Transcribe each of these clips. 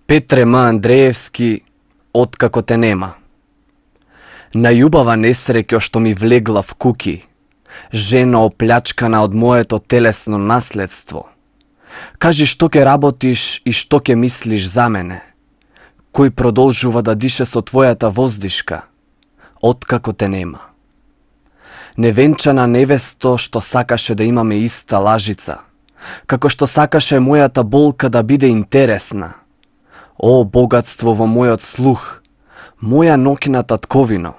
Петре М. Андреевски, откако те нема. Најубава несреќа што ми влегла в куки, жена оплячкана од моето телесно наследство. Кажи што ке работиш и што ке мислиш за мене. Кој продолжува да дише со твојата воздишка, откако те нема. Невенчана невесто што сакаше да имаме иста лажица, како што сакаше мојата болка да биде интересна. О, богатство во мојот слух, моја ноќна татковино,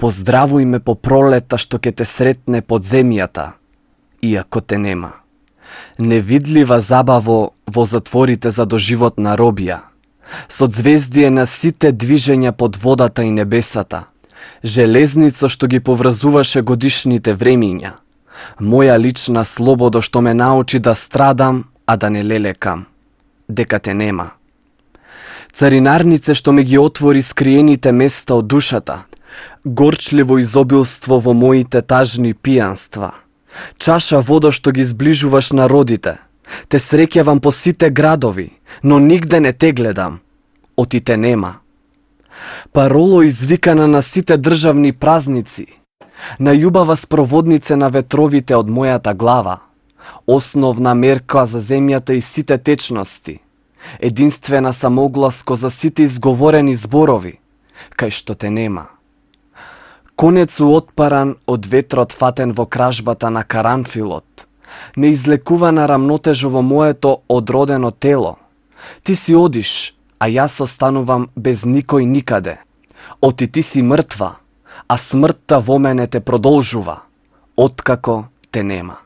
поздравуј ме по пролета што ќе те сретне под земјата, иако те нема. Невидлива забаво во затворите за доживотна робија, со звездие на сите движења под водата и небесата, железница што ги поврзуваше годишните времиња, моја лична слободо што ме научи да страдам, а да не лелекам, дека те нема. Царинарнице што ми ги отвори скриените места од душата, горчливо изобилство во моите тажни пијанства, чаша водо што ги зближуваш народите, те среќавам по сите градови, но нигде не те гледам, оти те нема. Пароло извикана на сите државни празници, најубава спроводнице на ветровите од мојата глава, основна мерка за земјата и сите течности, единствена самогласко за сите изговорени зборови, кај што те нема. Конецу отпаран од ветрот фатен во кражбата на каранфилот, неизлекувана рамнотежо во моето одродено тело. Ти си одиш, а јас останувам без никој никаде. Оти ти си мртва, а смртта во мене те продолжува, откако те нема.